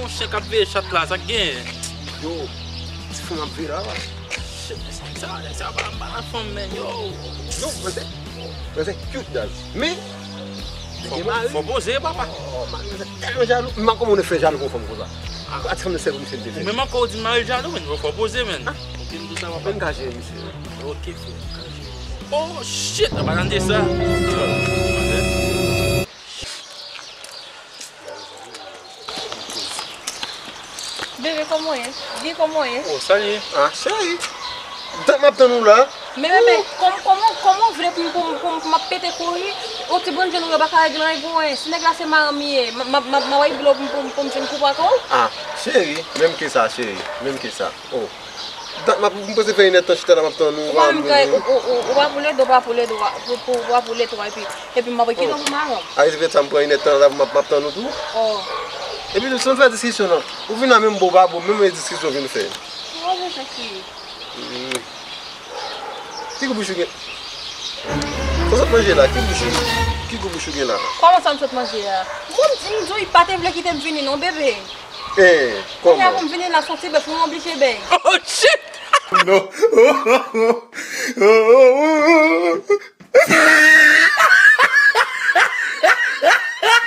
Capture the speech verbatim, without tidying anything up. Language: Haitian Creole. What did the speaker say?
Yon chen k ap veye chat la, sa k genyen? Yo, ti fanm ap veye la. Shit, sa, sa, sa pa, pa la fanm, men, yo. Yo, mwen se, mwen se cute, dad. Men, li gen mari. Fò poze, papa. Oh, mari, mwen se tèlman jalou. M pa konn moun fè jalou pou yon fanm konsa. A ti fanm nan sèl pou misye te fè. Ou menm ankò ou di mari jalou, men, fò poze, men. Ok, m di sa, papa. Men m ka jere misye. Ok, frè, m ka jere. Oh, shit, apa tande sa? Bebe, kòman w ye? Byen, kòman w ye? Oh, salye. Ah, cheri. Dat m ap tann ou la. Men bebe, kòm, kòman, kòman w vle pou m, pou m, pou m, pou m ap pete kouri? Yon ti bann jèn ou yo pa ka regle anyen pou anyen. Si nèg la se maranm li ye, m, m, m, m ap bay dlo pou m, pou m, pou m jwenn koupa kò w? Ah, cheri, menm ke sa, cheri. Menm ke sa. Oh. Dat m ap, m panse fè inèdtan chita la m ap tann ou. Ou pa menm kay, ou, ou, ou, ou pa pou lede, ou pa pou lede, ou pa pou, pou, ou pa pou lede, epi, epi m ap kite w pou maranm. A, se fèt sa m pran inèdtan la m ap, m ap tann ou tou. Oh. Epi tou, san fè diskisyon non. Ou vin la menm bon pa bon, menm diskisyon vin fè. Ou pa bezwen ki. Hmm. Ki gou bouch ou gen? Sa w sot manje la, ki bouch ou, ki gou bouch ou gen la? Kòman sa m sot manje a? Bon, m di, m di w, li pa te vle kite m vini non, bebe. Eh, kòman? Kounye a pou m vini la, se yon ti bèf, mwen oblije bay. Oh, shit! Non.